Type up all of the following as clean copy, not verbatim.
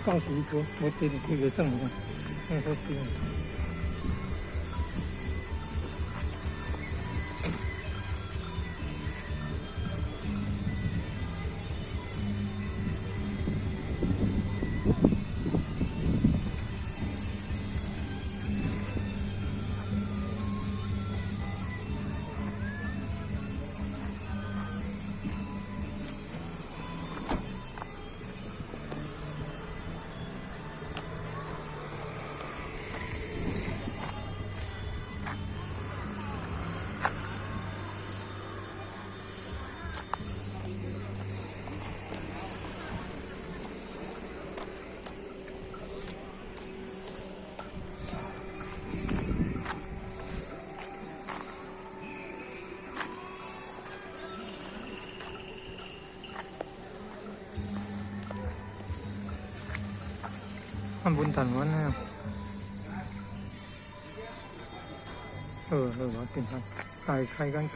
講是無無電開袂轉，很好笑。啊，文旦丸啊。好，好，我等下大開眼界，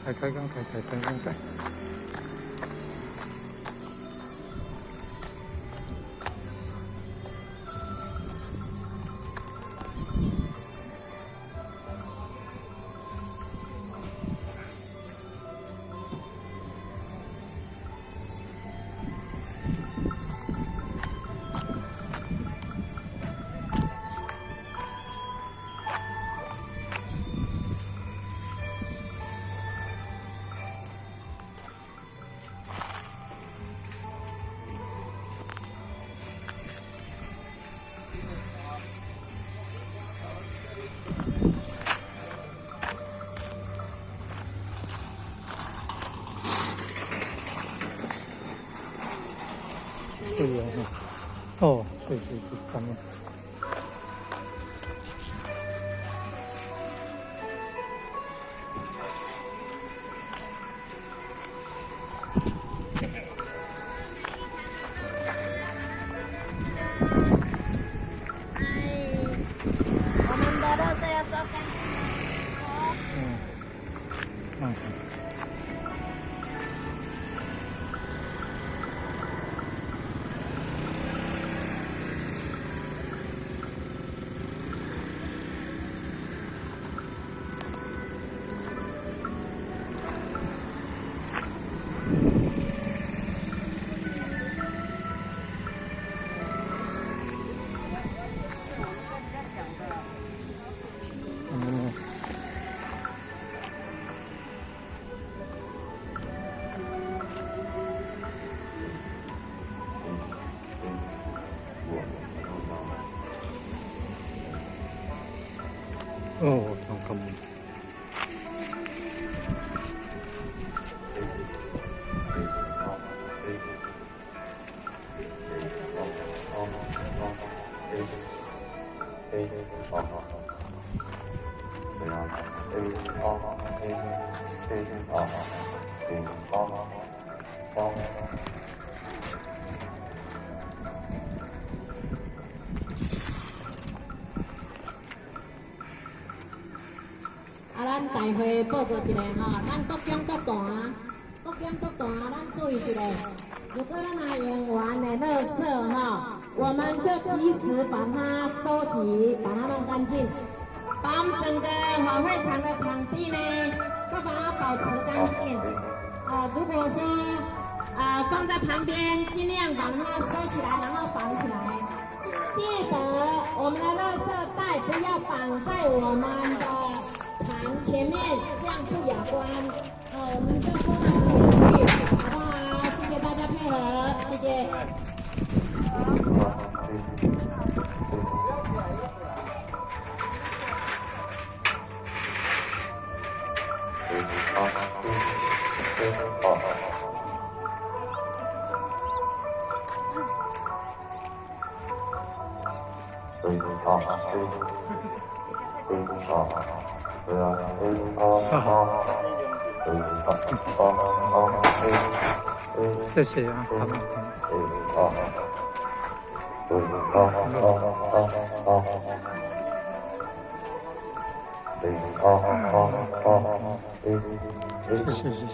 大開眼界，大開眼界。對啊，哦，對對對，咁樣。哎，我們的垃圾要收乾淨哦。嗯，嗯。嗯。哦，잠깐만。 啊，咱大會報告一下吼，咱國中國大，國中國大，咱注意一下，如果咱若用完的垃圾吼，我們就及時把它收集，把它弄乾淨，把我們整個法會場的場地呢，都把它保持乾淨。啊，如果說啊放在旁邊，盡量把它收起來，然後綁起來。記得我們的垃圾袋不要綁在我們的壇前面，這樣不雅觀。哦，我們就收到旁邊去，好不好？謝謝大家配合，謝謝。哈哈，謝謝啊，他們。謝謝謝謝。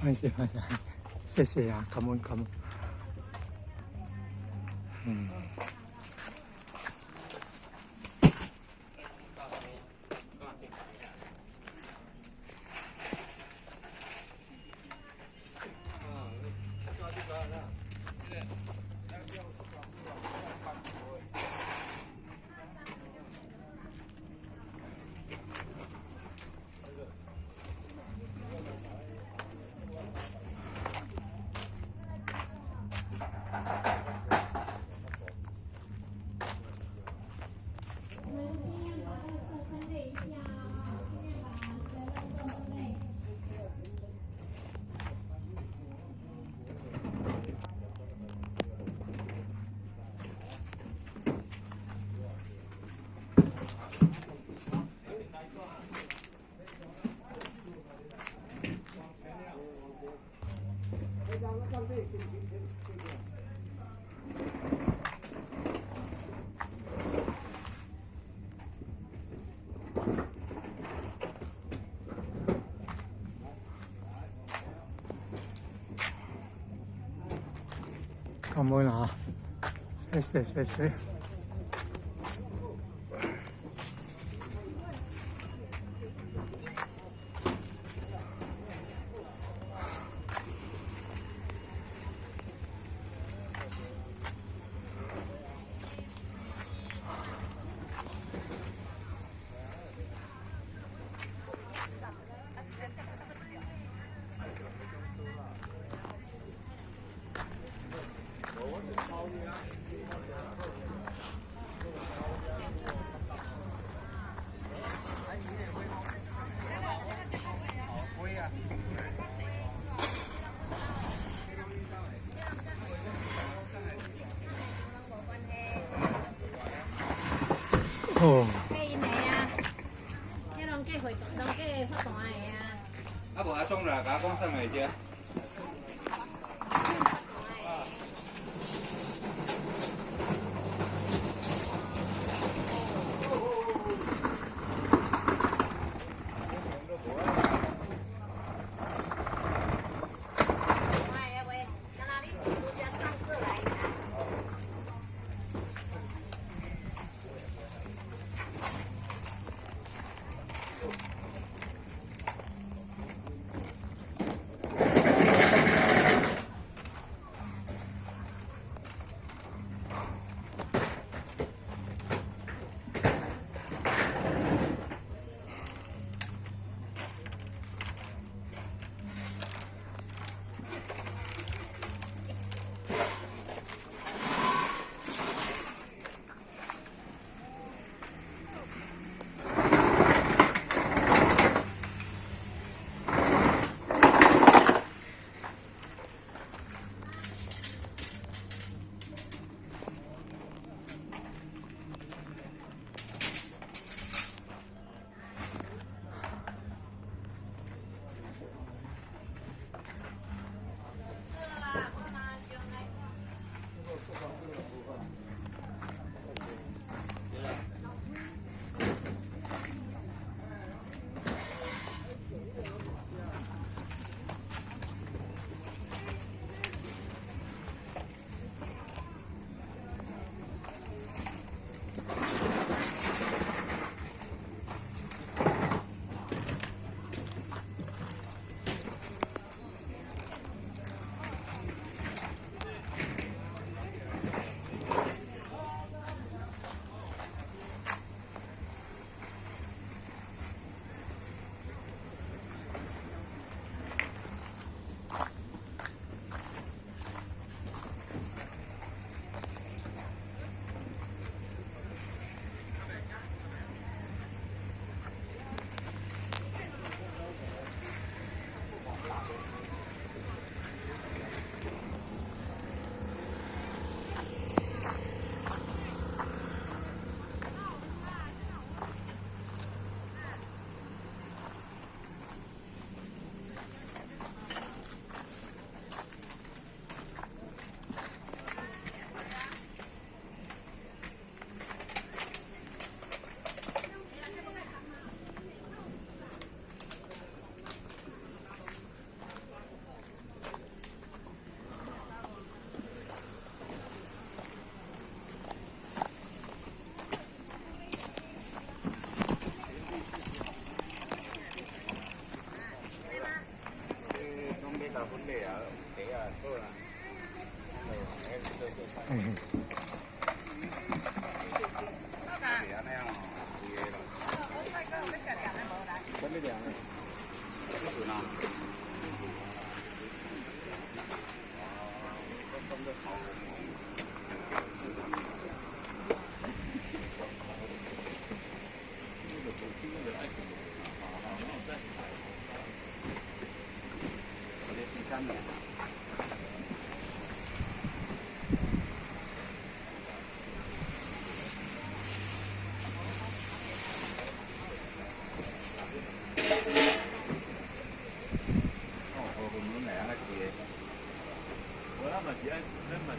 歹勢歹勢，謝謝啊，感恩感恩。嗯。我們盡量把垃圾分類一下啊，盡量把垃圾分類。感恩啊，謝謝謝謝。哦。計𪜶的啊，彼攏計會，攏計發單的啊。啊無阿總來，共我講算會遮。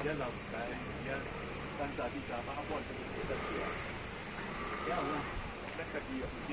遮留一台，遮等早至早八半就会得去啊。了有啊，咱家己有负责。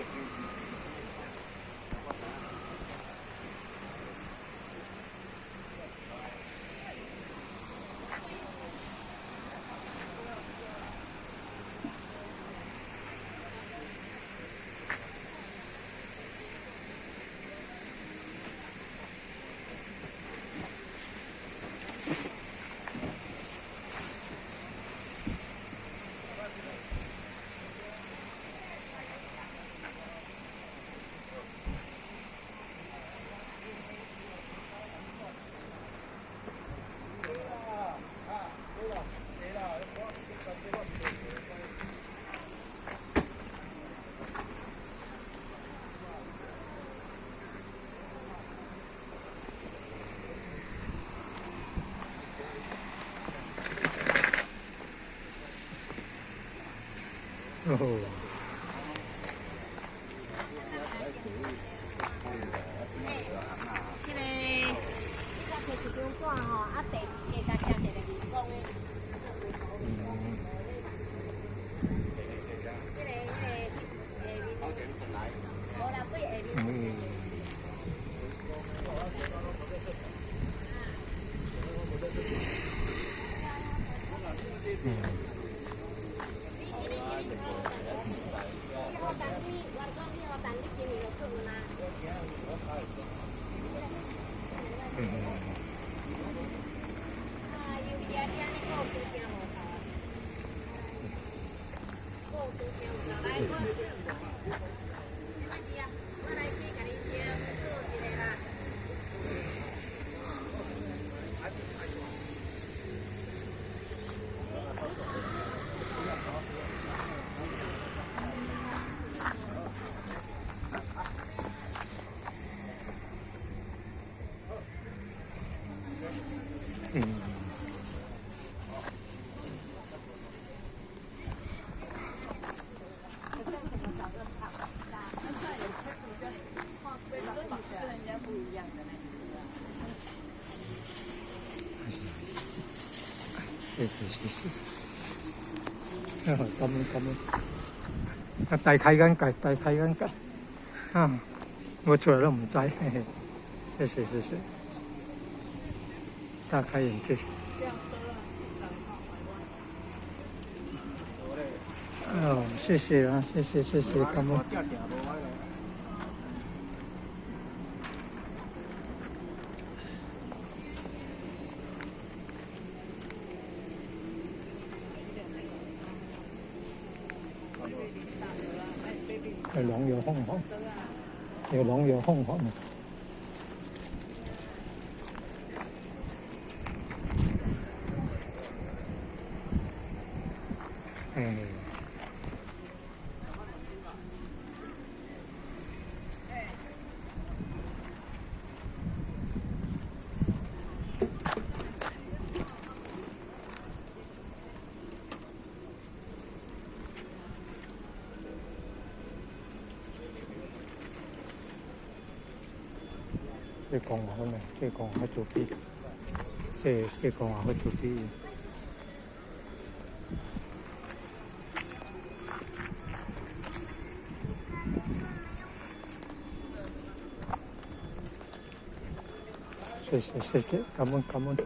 哦。這個，你才摕一張紙吼，啊，地加加寫一個人工的。這個、這個、下面。無啦，對下面。謝謝謝謝，感恩感恩，啊，大開眼界，大開眼界，啊，我出來都毋知，嘿嘿，謝謝謝謝，大開眼界。哦，謝謝啊，謝謝謝謝，感恩。有龍有鳳凰，有龍有鳳凰。哎。這講話好咩？這講話好做比，這講話好做比。謝謝謝謝，感恩感恩。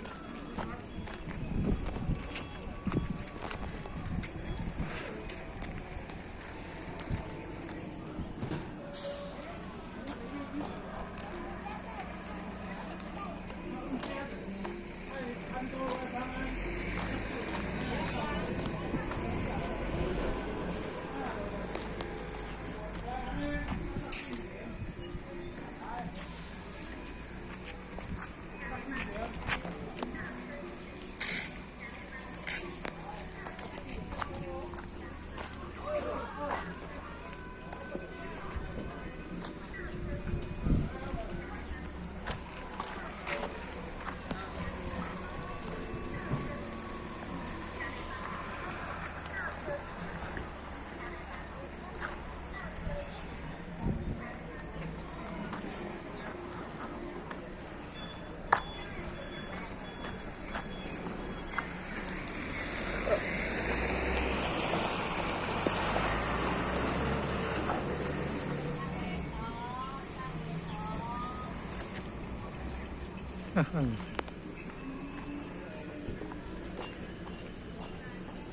嗯。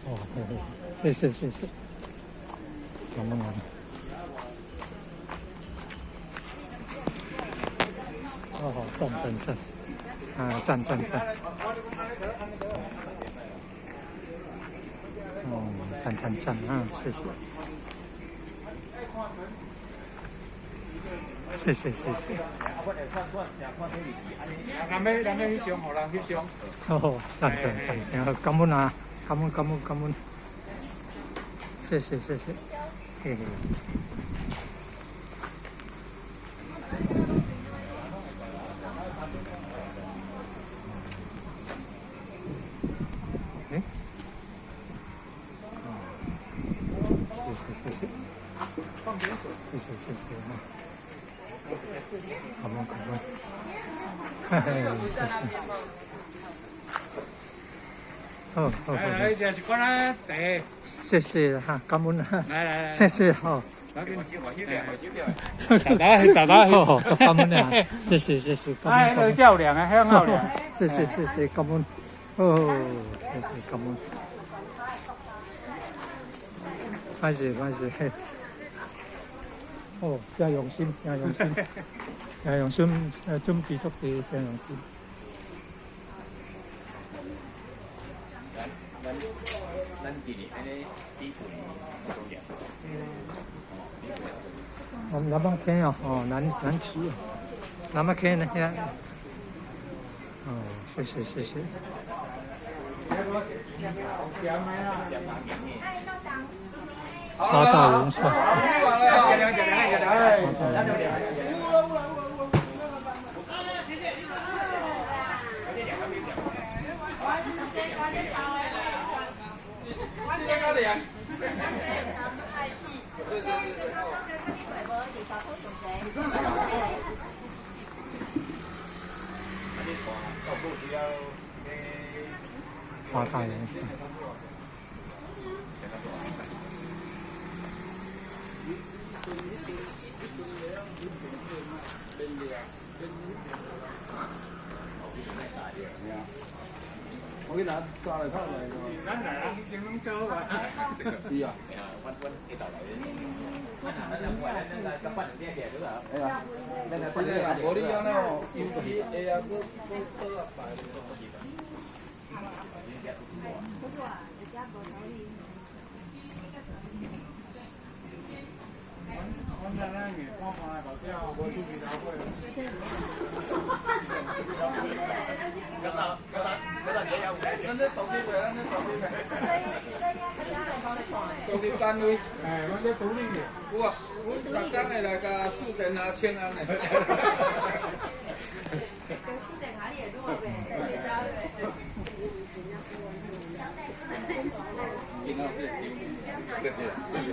哦，嘿嘿，謝謝謝謝，感恩啊。哦，讚讚讚，啊，讚讚讚。哦，讚讚讚啊，謝謝。謝謝謝謝。人欲人欲翕相，予人翕相。哦，讚讚讚，真好，感恩啊，感恩感恩感恩。謝謝謝謝，嘿嘿。欸？哦，謝謝謝謝。謝謝謝謝啊。感恩感恩。嘿嘿，謝謝。好好好。來來，食一罐仔茶。謝謝哈，感恩哈。來來來。謝謝好。大家大家。好，感恩啊！謝謝謝謝，感恩。哎，那個較涼啊，香好涼。謝謝謝謝，感恩。哦，謝謝感恩。歹勢歹勢。哦，真用心，真用心，真用心，準備足濟，真用心。咱咱今年按呢比舊年重點。我們南北坑哦，哦，南南區，南北坑呢？遐。哦，謝謝謝謝。八大元帥。八大元帥。我去拿抓來拍來。咱來人已經攏做好啊。是啊。哎呀，這個啦，無你按呢哦，尤其下啊，閣閣倒啊擺。阮咱硬看看的目睭，無出鼻頭過。咱這獨立的，咱這獨立的。獨立單位。哎，阮這獨立的。有啊，阮逐工會來共四電啊請安的。四電啊，你會愈袂？這是，這是。